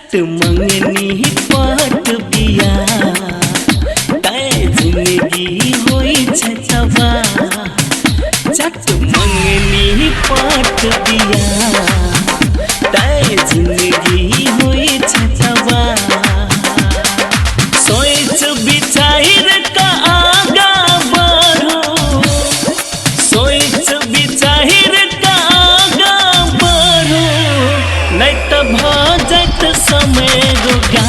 चट मंगनी पट बिया तै जिंदगी होइ छै तबाह। चट मंगनी पट बिया तै जिंदगी होइ छै तबाह। सोच विचार का आगा बढ़ो, सोच विचार का आगा बढ़ो, नहीं तो भऽ जायत समय रोगा।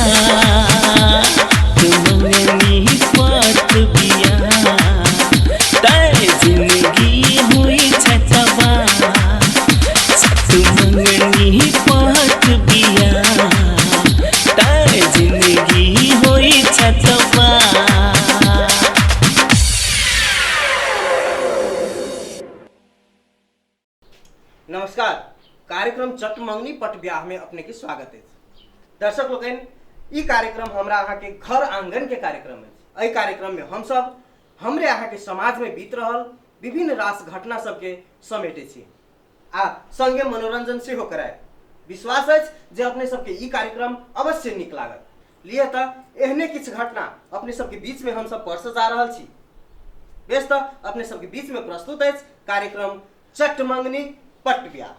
मंगनी पट बिया तै जिंदगी होइ छै तबाह। चट मंगनी पट बिया तै जिंदगी होइ छै तबाह। नमस्कार, कार्यक्रम चट मंगनी पट ब्याह में अपने के स्वागत अछि। दर्शक लोकनि, ई कार्यक्रम हमरा अहाँ के घर आंगन के कार्यक्रम अछि। एहि कार्यक्रम में हम सब हमरे अहाँ के समाज में बीत रहल विभिन्न रास घटना सबके समेटे छी आ संगे मनोरंजन सेहो करायब। विश्वास अछि जे अपने सबके ई कार्यक्रम अवश्य नीक लागत। लिए तऽ एहने किछु घटना अपने सबके बीच में हम सब परसऽ जा रहल छी। बेस, तऽ अपने सबके बीच में प्रस्तुत अछि कार्यक्रम चट मंगनी पट ब्याह।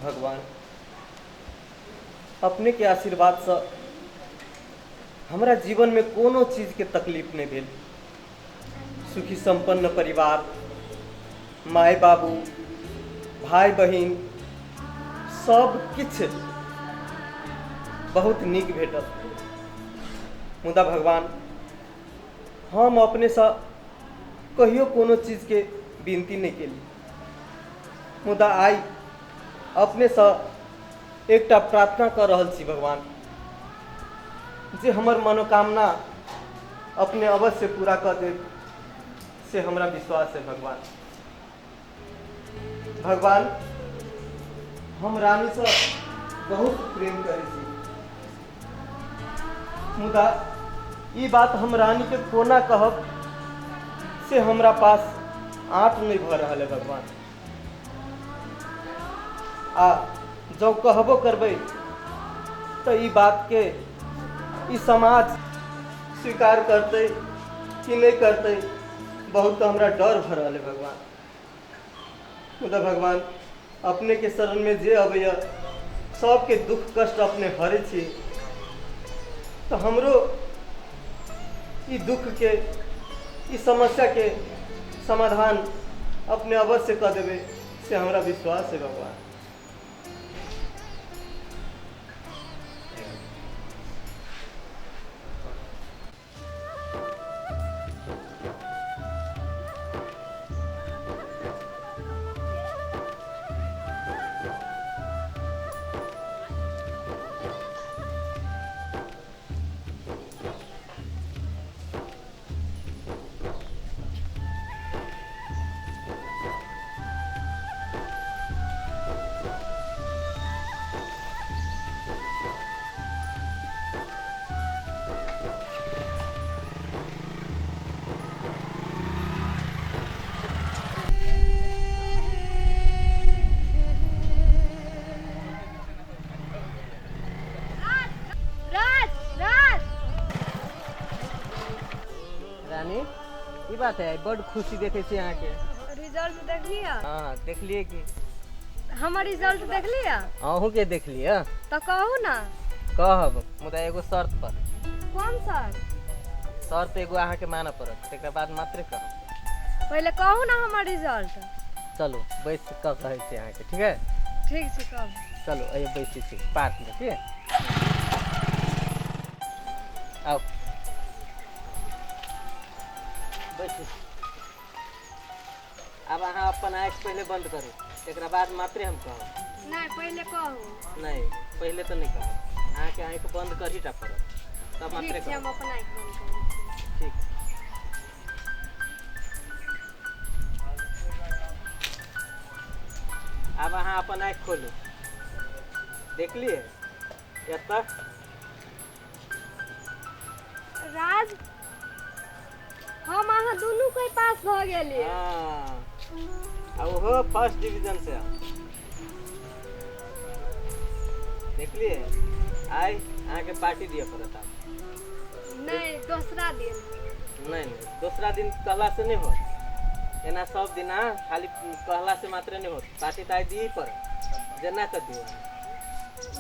भगवान अपने के आशीर्वाद से हमरा जीवन में कोनो चीज के तकलीफ नहीं भेल। सुखी संपन्न परिवार, माय बाबू, भाई बहिन सब किछु बहुत नीक भेटल। मुदा भगवान, हम अपनेसँ कहियो कोनो चीजके विनती नहि केली, मुदा आइ अपनेसँ एकटा प्रार्थना कऽ रहल छी भगवान, जे हमर मनोकामना अपने अवश्य पूरा कऽ देब से हमरा विश्वास है भगवान। भगवान, हम रानीसँ बहुत प्रेम करै छी, मुदा ई बात हम रानीके कोना कहब से हमरा पास आँट नहि भऽ रहल है भगवान। आ जँ कहबो करबै तऽ ई बातके ई समाज स्वीकार करतै कि नहि करतै, बहुत तऽ हमरा डर भऽ रहल है भगवान। मुदा भगवान, अपनेके शरणमे जे अबैए सबके दुःख कष्ट अपने हरै छी, तऽ हमरो ई दुःखके ई समस्याके समाधान अपने अवश्य कऽ देबै से हमरा विश्वास है भगवान। राज, राज। रानी, ई बात है, बड खुशी देखै छी अहाँके। रिजल्ट देखलियै? हँ, देखलियै की। हमर रिजल्ट देखलियै? अहूँके देखलियै। तऽ कहू ने। कहब, मुदा एगो शर्त पर। कोन शर्त? शर्त एगो अहाँके मानऽ पड़त, तकर बाद मात्रे कहब। पहिले कहू ने हमर रिजल्ट। चलू, बैस कऽ कहै छी अहाँके, ठीक है? ठीक छै, कहू। चलू, अइयो बैसै छी पार्कमे, ठीक है? आउ, बैसू। आब अहाँ अपन आँखि पहिले बन्द करू, तकरा बाद मात्रे हम कहब। नहि, पहिले कहू। नहि, पहिले तऽ नहि कहब, अहाँके आँखि बन्द करही टा पड़त तब मात्रे ठीक छै, हम कहब। अपन आँखि बन्द करै छी। ठीक। आब अहाँ अपन आँखि खोलू। देखलियै एतऽ? राज, हम अहाँ दुनू कोई पास भऽ गेलियै। हाँ, आ ओहो फर्स्ट डिवीजन से। देखलियै, आइ अहाँके पार्टी दिअ पड़त आब। नहि, दोसरा दिन। नहि नहि, दोसरा दिन कहला से नहि होत। एना सब दिना खाली कहला से मात्र नहि होत, पार्टी तऽ आइ दिअ पड़त, जेना कऽ दियौ अहाँ।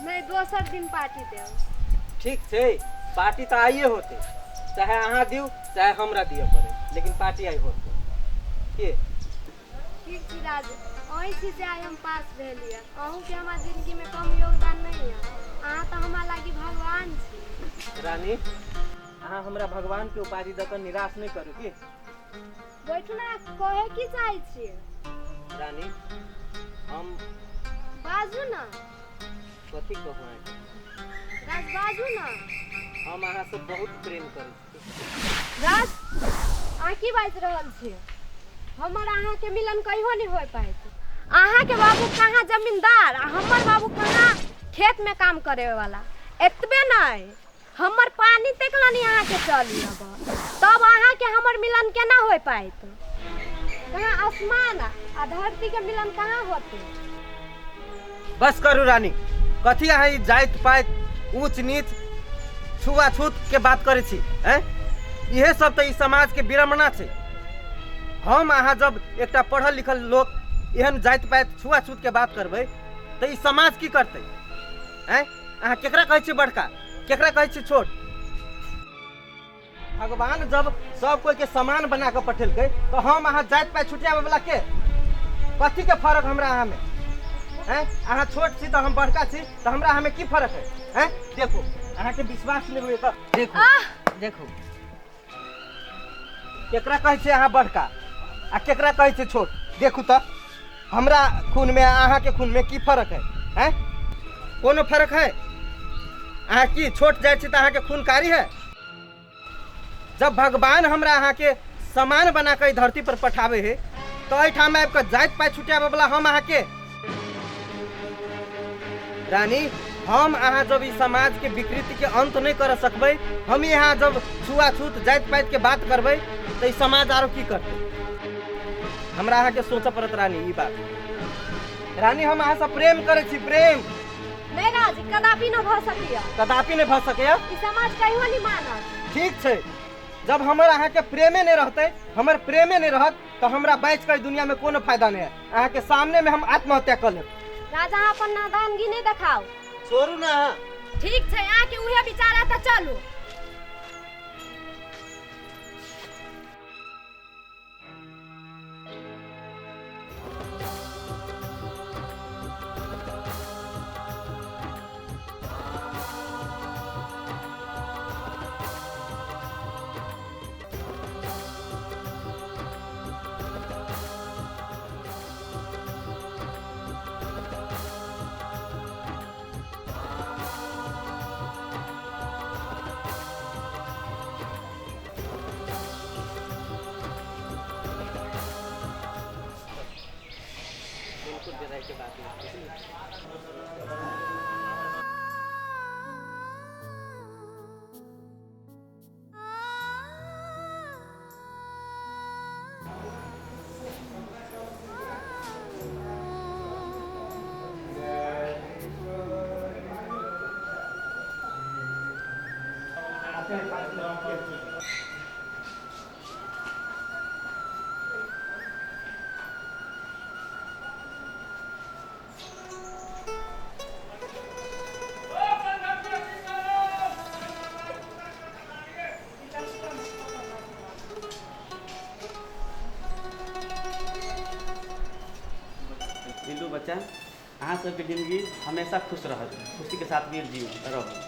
नहि, दोसर दिन पार्टी देब। ठीक छै, पार्टी तऽ आइए होतै, चाहे अहाँ दियौ चाहे हमरा दिअ पड़े, लेकिन पार्टी आइ होतै के। ठीक छी राज, अहीं छी से आइ हम पास भेलियै। अहूँके हमरा जिंदगीमे कम योगदान नहीं है। अहाँ तऽ हमरा लागी भगवान छी। रानी, अहाँ हमरा भगवान के उपाधि दऽ कऽ निराश नहि करू की। बैठू ना, कहे की चाहै छियै? रानी, हम बाजू ना। कथी कहू अहाँके? राज, बाजू ना। हम अहाँसँ बहुत प्रेम करै छी। राज, अहाँ की बाजि रहल छियै? हमर अहाँके मिलन कहियो नहि हो पायत। अहाँके बाबू कहाँ जमींदार आ हमर बाबू कहाँ खेतमे काम करे वाला। एतबे नहि, हमर पानी तक नहीं अहाँके चली। अब तब अहाँके हमर मिलन केना हो पायत? कहाँ आसमान आ धरती के मिलन कहाँ होते? बस करू रानी, कथी अहाँ ई जाति पाति ऊँच नीच छुआछूत के बात करै छी? हैं, इहे सब तऽ ई समाज के विडम्बना छै। हम अहाँ जब एकटा पढ़ल लिखल लोक एहन जाति पाति छुआछूत के बात करबै तऽ ई समाज की करतै? हैं, अहाँ केकरा कहै छी बड़का, केकरा कहै छी छोट? भगवान जब सब कोई के समान बना कऽ पठेलकै तऽ हम अहाँ जाति पाति छुटियाबै वाला के? कथी के फर्क हमरा अहाँ में? हैं, अहाँ छोट छी तऽ हम बड़का छी, तऽ हमरा अहाँ में की फर्क है? हैं, देखू, अहाँके विश्वास नहि होइए तऽ देखू, देखू केकरा कहै छै अहाँ बड़का आ केकरा कहै छै छोट। देखू तऽ हमरा खून में आ अहाँके खून में की फर्क है? हैं, कोनो फर्क है? अहाँ की छोट जाइ छी तऽ अहाँके खून कारी है? जब भगवान हमरा अहाँके समान बना कऽ ई धरती पर पठाबै है तऽ एहिठाम आबि कऽ जाति पाति छुटियाबै वाला हम अहाँके? रानी, हम अहाँ जब ई समाज के विकृति के अंत नहि कर सकबै, हम यहाँ जब छुआछूत जाति पाति के बात करबै तऽ ई समाज आरो की करतै? हमरा अहाँके सोचऽ पड़त रानी ई बात। रानी, हम अहाँसँ प्रेम करै छी, प्रेम। नहि राज, कदापि न भऽ सकैया। कदापि नहि भऽ सकैया? ई समाज कहियो नहीं मानत। ठीक छै, जब हमर अहाँके प्रेमे नहि रहतै, हमर प्रेमे नहि रहत, तऽ हमरा बाँचि कऽ दुनिया में कोनो फायदा नहि है। अहाँके सामने में हम आत्महत्या कऽ लेब। राजा, अहाँ अपन नादानगी नहि देखाउ। छोड़ू ना अहाँ। ठीक छै, अहाँके उहे विचार है तऽ चलू। बिल्कुल डराइ के बात नहीं। बिल्लू बच्चा, अहाँ सबके जिंदगी हमेशा खुश रहत, खुशी के साथ भी जीव रहू।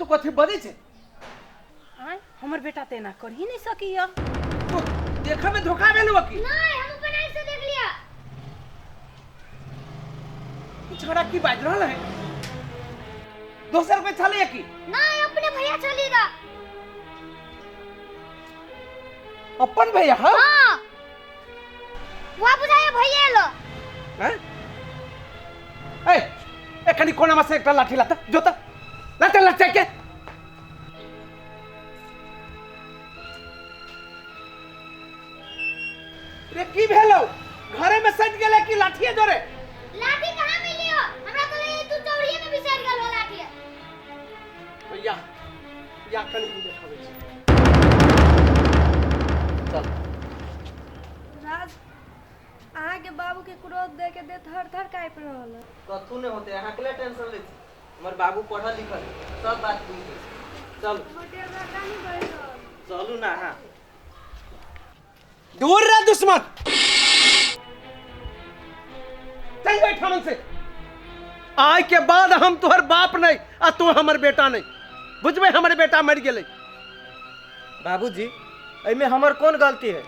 कथी बजै छै? आय हमर बेटा त एना कर ही नहीं सकीया। तो देखे में धोखा भेलौ की? नहीं, हम अपन आँख से देख लिया। छोड़ा की बाज रहल है? दोसर पे छले की? नहीं, अपने भैया छली दा। अपन भैया? हां हां, वह बुझाए भैया लो। हैं? ए ए कनी कोना में से एकटा लाठी लाता जोता लाते लाते के रे की भेलो? घरे में सट गेले की लाठिए जोरे? लाठी कहां मिली हो? हमरा तो लगे तू चौड़िए में बिसर गेल हो लाठी। भैया या कनी हम देखाबै छी। चल राज, अहाँ के बाबू के क्रोध दे के दे थर थर कांप रहल है। कथू नहीं होते, अहाँ के लिए टेंशन ले छी। हमर बाबू पढ़ल लिखल सब बात बुझ गेल। चलू चलू ना। हाँ दूर रह दुश्मन, चल बैठ हमन से। आय के बाद हम तोहर बाप नहीं आ तू हमर बेटा नहीं, बुझबे? हमर बेटा मर गेलै। बाबूजी एहिमे हमर कोन गलती है?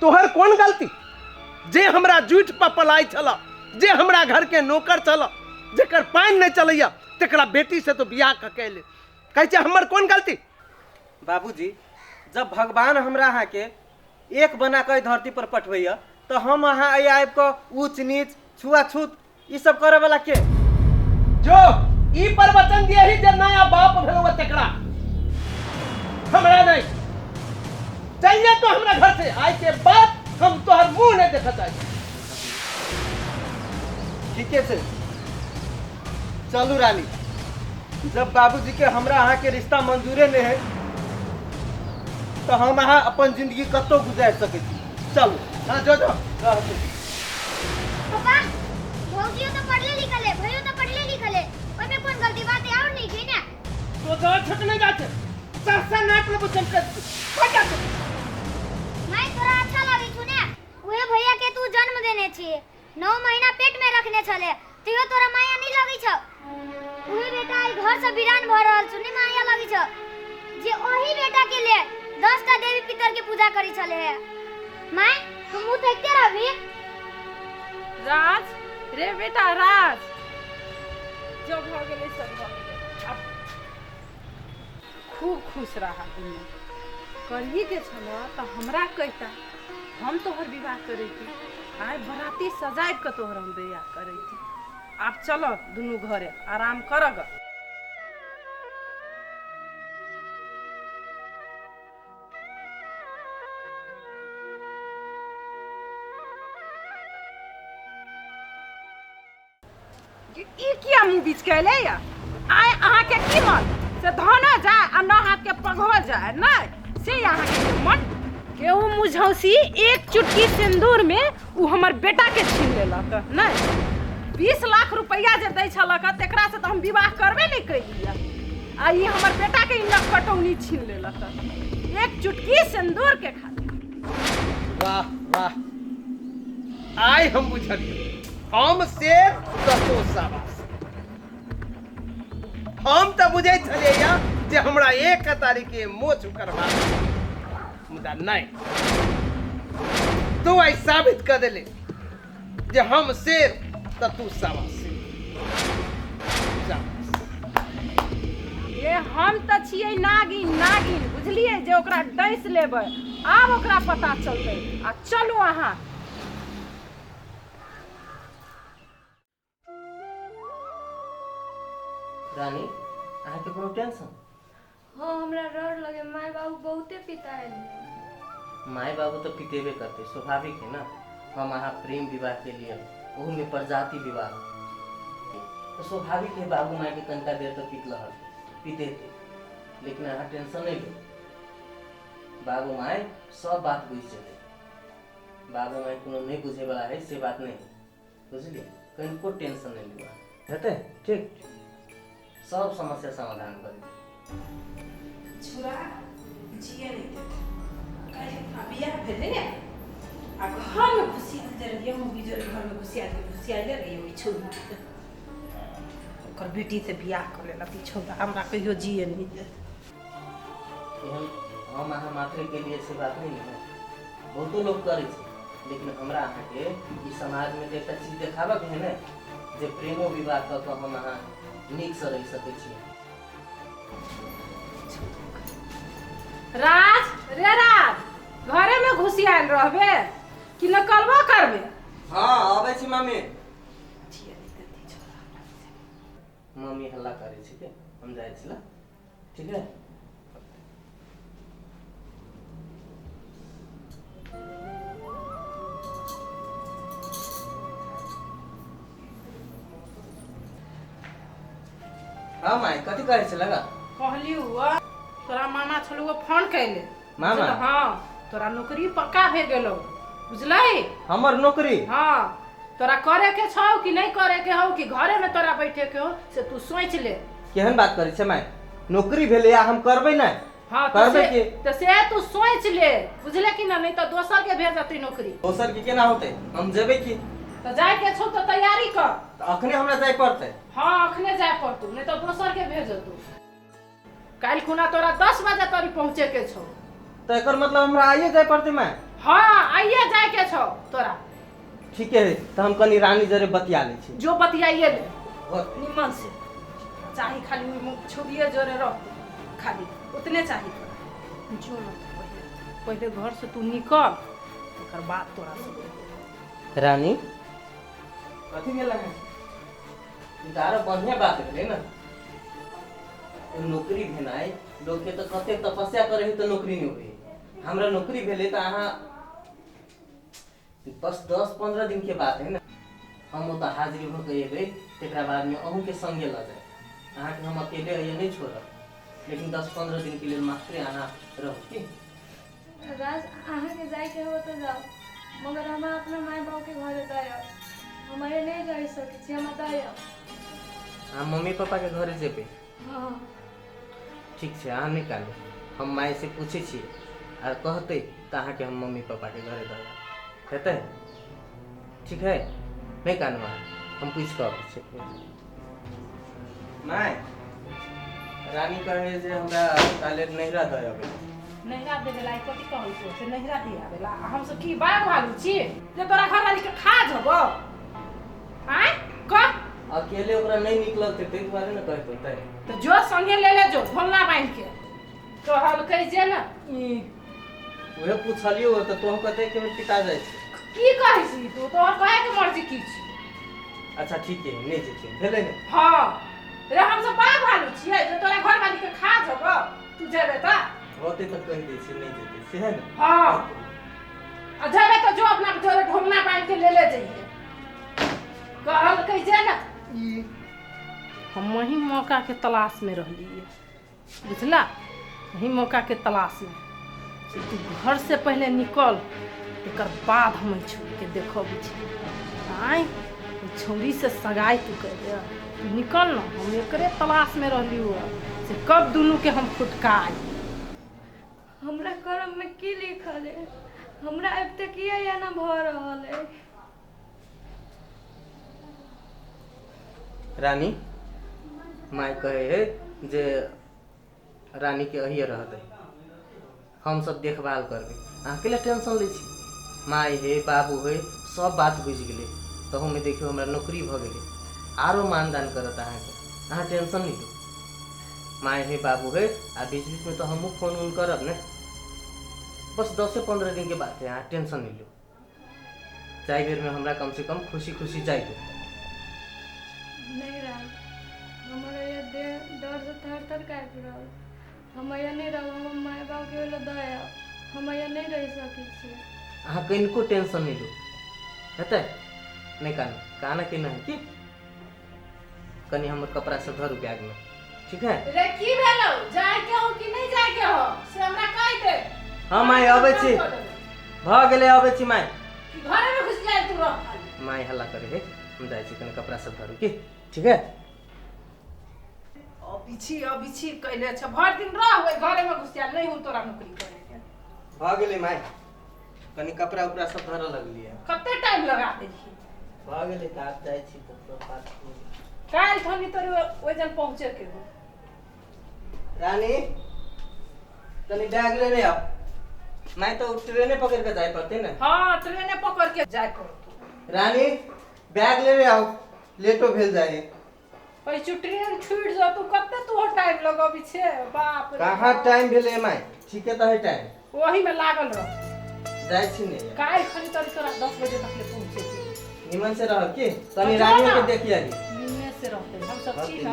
तोहर कोन गलती? जे हमरा जूठ पर पलाई छल, जे हमरा घर के नौकर छल, जेकर पानि नहीं चलैया, तेकरा बेटी से तो बियाह क के ले। कहै छै हमर कोन गलती? बाबूजी जब भगवान हमरा अहाँ के एक बना के धरती पर पठबैया तो हम अहाँ एहि आबि कऽ ऊँच नीच छुआछूत ई सब करे वाला के? जो ई पर वचन दिए ही जे नया बाप भेलौ तेकरा, हमरा नहीं। चल जा तो हमरा घर से, आय के बाद हम तोहर मुंह नहीं देखत आइ। ठीके छै, चलू रानी। जब बाबूजी के हमरा अहाँ के रिश्ता मंजूरे नहीं है तो हम अहाँ अपन जिंदगी कतौ गुजार सकै छी। चलू। हाँ जो जो। पापा भौजियो तो पढ़ले लिखल है, भैयो तो पढ़ले लिखल है, ओमे कोन गलती बात है और नहीं ना? तो जो छटने जाते सरसा नाक लेबो चमके फट जाते। मैं तोरा अच्छा लागे छु ने, उहे भैया के तू जन्म देने छी, 9 महीना पेट में रखने छले, तैयो तोरा माया नहीं लगै छ। उहे बेटा आई घर से वीरान भ रहल छु, नहीं माया लगै छ। जे ओही बेटा के लिए 10 टा देवी पितर के पूजा करी छले है। My तू मुंह देखते रहबी। राज रे बेटा राज, जो भ गेलै सब भ गेलै, अब खूब खुश रहा। दुनू करही के छल तो हमरा कहता, हम तोहर विवाह करैती, आइ बराती सजाय के तोहर हम बियाह करैती। आब चलो दुनू घरे आराम करग। ई किया मुँह बीच के अयलै या? आइ अहाँके की मन से धनो जाय आ न हाथ के पगहो जाय, नहीं से अहाँके मन केहू मुझौसी एक चुटकी सिंदूर में उ हमर बेटा के छीन लेलक। नहीं 20 लाख रुपया जे दै छलक तेकरा से तो हम विवाह करबे नहीं कैलियै, आ ई हमर बेटा के इनक कटौनी छीन लेलक एक चुटकी सिंदूर के खातिर। वाह वाह, आइ हम बुझलियै, हम शेर तो शाबाश। हम तो बुझै छलियै जे हमरा 1 तारीख के मोछ करबा, मुदा नहीं, तू आई साबित कर देले जे हम शेर तो तू शाबाश। ये हम तो छियै नागिन नागिन, बुझलियै, जे ओकरा डसि लेबै आब ओकरा पता चलतै। आ चलू अहाँ। रानी अहाँ के कोनो टेंशन? हाँ हमरा डर लगे, माय बाबू बहुते पिताएल। माय बाबू तो पितेबे करते, स्वाभाविक है ना। हम अहाँ प्रेम विवाह के लिए, ओहू में प्रजाति विवाह, तो स्वाभाविक है बाबू माय के कनिका देर तक पीत लहल पीतेते। लेकिन अहाँ टेंशन नहीं लो, बाबू माय सब बात बुझि जेतै। बाबू माय कोनो नहीं बुझे वाला है से बात नहीं, बुझलिए? कनिको टेंशन नहीं लिअ, हेतै ठीक, सब समस्या समाधान कर। छुरा जिए नहीं देते, काहे बियाह भेलै आ घर में घुसियाल रहिए, हम बीजर घर में घुसियाल रहिए ओइ छौरी के। ओकर बेटी से बियाह कऽ लेलक ई छौड़ा, हमरा कहियो जिए नहि देत। एहन हम अहाँ मात्रे के लिए से बात नहीं है, बहुतो लोग करै छै, लेकिन हमरा अहाँके ई समाजमे तऽ एकटा चीज देखाबऽके है ने जे प्रेमो विवाह कऽ कऽ हम अहाँ नीकसँ रहि सकै छी। राज रे राज, घरे में घुसियाल रहबे कि न करबो करबे? हाँ अबै छी मम्मी। मम्मी हल्ला करै छै के हम जाइ छी ला, ठीक है? हाँ माय, कथी कहै छै लगा? कहली हुआ तोरा मामा छलू फोन कैले। मामा? हाँ, तोरा नौकरी पक्का भे गेलो, बुझलै? हमर नौकरी? हाँ, तोरा करे के छौ कि नहीं करे के हौ कि घरे में तोरा बैठे के हो से तू सोच ले। केहन बात करै छै माय, नौकरी भेलै आ हम करबै नहि? हाँ करबै के? तो से तू सोच ले, बुझले कि ना? नहीं तो दोसर के भेजतै नौकरी। दोसर के केना होतै? हम जेबै की? तो जाय के छौ तो तैयारी कर। तऽ अखने हमरा जाय पड़तै? हाँ अखने जाय पड़तौ, नहीं तो दोसर के भेजतौ। काल्हि खुना तोरा 10 बजे तोरी पहुँचे के छौ। तऽ एकर मतलब हमरा आइए जाय पड़तै माय? हाँ आइए जाय के छौ तोरा। ठीक है, तऽ हम कनी रानी जरे बतिया लै छी। जो बतियाइए ले निमन से, चाही खाली छुड़िए जोरे रहतौ, खाली उतने चाही तोरा। जो न तू पहिले पहिले घर से तू निकल, तकर बाद तोरा से। रानी कथी भेल है? ई तऽ आरो बढ़िया बात भेलै ने, नौकरी भेनाइ। लोकके तऽ कतेक तपस्या करै है तऽ नौकरी नहि होइ, हमरा नौकरी भेलै तऽ अहाँ बस 10-15 दिन के बात है ने, हम ओतऽ हाजिर भऽ कऽ एबै, तकरा बादमे अहूँके संगे लऽ जायब, अहाँके हम अकेले अइए नहि छोड़ब, लेकिन 10-15 दिन के लेल मात्रे अहाँ रहू की? राज अहाँके जाइके हो तऽ जाउ, मगर हमरा अपना माय बापके घरे दऽ आउ, हम अइए नहि रहि सकै छी, हमरा दऽ आउ। अहाँ मम्मी पापाके घरे जेबै? हाँ। ठीक छै, अहाँ नहि कानू, हम माय से पूछै छी आ कहतै तऽ अहाँके हम मम्मी पापाके घरे दऽ आयब, हेतै? ठीक है, नहि कानू अहाँ, हम पूछि कऽ अबै छी। माय, रानी कहै जे हमरा काल्हि नैहरा दऽ अबै। नैहरा देवे ला कथी कहै छौ से नैहरा दियाबे ला? हमसब की बाघ भालू छी जे तोरा घरवाली के खा जबौ? आँय कह। अकेले ओकरा नहि नीक लगतै ताहि दुआरे ने कहैत होतै। तऽ जो संगे ले ले जो ढोलना बान्हि के, कहलकै जे ने ई उहे पुछलियौ तऽ तोह कहते कि पिता जाइ छै। की कहै छी तू, तोहर कहै के मर्जी की छी? अच्छा ठीक है, नहि जेतै, भेलै ने? हाँ रे, हमसब बाघ भालू छियै जे तोरा घरवाली के खा जबौ, तू जेबे तऽ? होतै तऽ कहि दै छियै नहि जेतै, से है ने? हाँ आ जेबे तऽ जो अपना जोरे ढोलना बान्हि के ले ले जइहे, कहलकै जे ने ई। हम वही मौका के तलाश में रहलियै, बुझला? वही मौका के तलाश में से तू घर से पहले निकल, तकर बाद हम एहि छौड़ी के देखब छी। आँय छौड़ी से सगाई तू कर दे, तू निकल न, हम एकरे तलाश में रहली हुआ से कब दुनू के हम फुटकाय। हमरा कर्म में की लिखल है, हमरा अब तक किया एना भऽ रहल है? रानी माय कहे है जे रानी के अहिए रहतै, हम सब देखभाल करबै, अहाँ के लिए टेंशन लै छी? माय हे बाबू हे सब बात बुझि गेलै, तहूमे देखियौ हमरा नौकरी भऽ गेलै, आरो मानदान करत अहाँके, अहाँ टेंशन नहि लू। माय हे बाबू हे, आ बीच बीचमे तऽ हमहूँ फोन उन करब ने, बस 10-15 दिन के बात है, अहाँ टेंशन नहि लू। जाय बेरमे हमरा कम से कम खुशी खुशी जाय दू। नहीं राज, हमर ये देह डर से थर थर काँपि रहल, हम अइए नहि रहब, हमर माय बापके ओहि दऽ आउ, हम अइए नहि रहि सकै छी। अहाँ कनिको टेंशन नहि लू, हेतै? नहि कानू, कानऽ के नहि की, कनि हमर कपड़ा सब धरू बैग में, ठीक है? रे की भेलौ, जाय के हो कि नहीं जाय के हो से हमरा कहि दे। हाँ माय अबै छी, भऽ गेलै, अबै छी माय। घरे में घुसि जाय तू रह खाली। माय हल्ला करे है, हम जाइ छी कनि कपड़ा सब धरू की, ठीक है? अबिछी अबिछी कैले छ, भरि दिन रह ओहि घरे में घुसि जाय, नहीं हो तोरा नौकरी करे के। भऽ गेलै माय, कनि कपड़ा उपड़ा सब धरऽ लगलियै। कते टाइम लगा देलही? भऽ गेलै तऽ आब जाइ छी तऽ सब बात। काल्हि खनी तोरे ओहि जन पहुँचे के हो। रानी तनी बैग लेने आओ। मैं तो ट्रेने पकड़ के जाए पड़ते ना। हाँ, ट्रेने पकड़ के जाए पड़तो। रानी बैग लेने आओ, लेटो भेल जाए। पैचू ट्रेन छूट जा तू कते तू टाइम लगबी छे बाप रे। कहाँ टाइम भेले माय, ठीके तो है टाइम। ओही में लागल रह। जाइ छी ने। काल्हि खनी तोरी तोरा 10 बजे तक ले पहुँचे के। निमन से रह के तनी जो रानी ना। के देखी आगी। निम्ने से रहते हम सब हाँ, छी ठीक ना।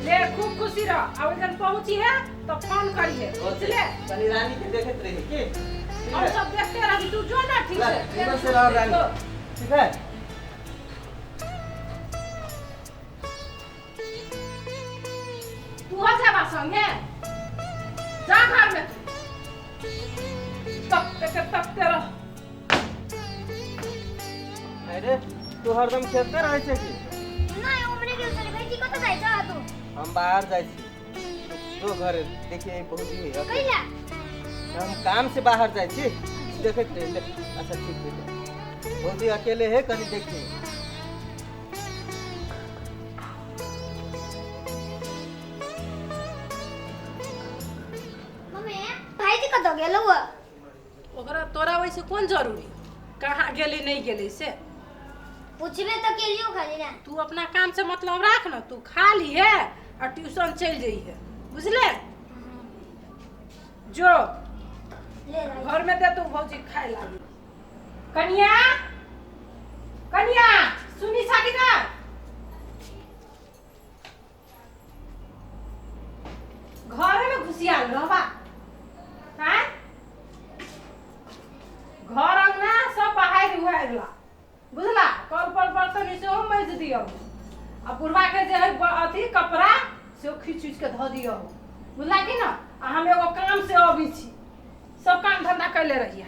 ले खूब खुशी रह आ ओहि जन पहुँची है तो फोन करिहे, बुझले? तनी रानी के देखत रही के। ठीक हम है? सब देखते रही, तू जो ना ठीक ला, से। निमन से रह रानी, ठीक है? तू हो जाबा संगे, जा घर में तू तकते के तकते रह। अरे तू हरदम खेलते रहै छै की? नहीं, उमरे गेल छलै। भाईजी कतऽ जाइ छ तू? हम बाहर जाइ छी, जो घरे देखिए बहुत ही है। कैला? हम काम से बाहर जाइ छी, देखैत रही ले। अच्छा ठीक है, बहुत ही अकेले है, कहीं देखिए। मम्मी, भाईजी कतऽ गेलौ? ओकरा तोरा वैसे कोन जरूरी, कहाँ गेली नहीं गेली से? पूछबे तो केलियो खाली ना। तू अपना काम से मतलब राख ना, तू खा ली है और ट्यूशन चल जाई है, बुझले? जो ले रानी। घर में दे तू भौजी खाए लागी। कनिया, कनिया सुनी छा कि ना? घरे में घुसियाल रहबा हैं? घर अंगना सब बहारि उहारि ला, बुझला? कल पर बर्तन सेहो मजि दियौ आ बुढ़वा के जे है अथी कपड़ा सेहो खींच उच के धऽ दियौ, बुझला कि ना? आ हम एगो काम से अबै छी, सब काम धंधा कैले रहिया।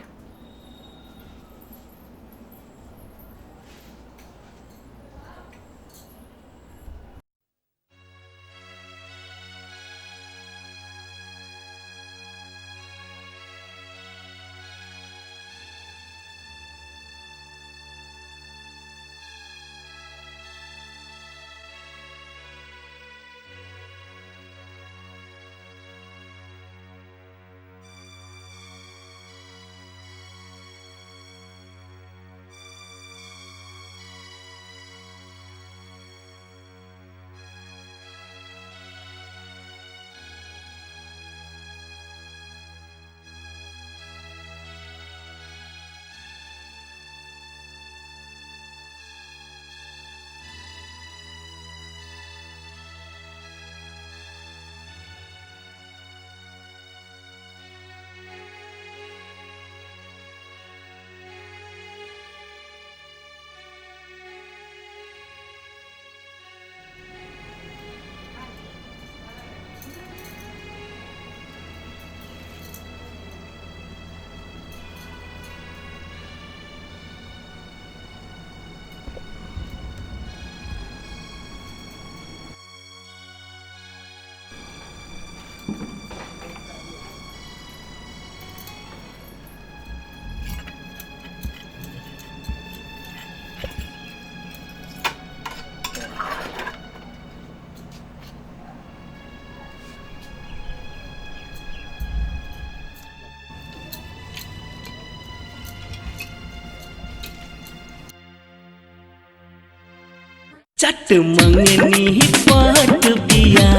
चट मंगनी पट बिया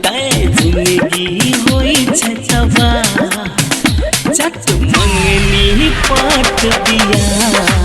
तै जिंदगी होई छै तबाह। चट मंगनी पट बिया।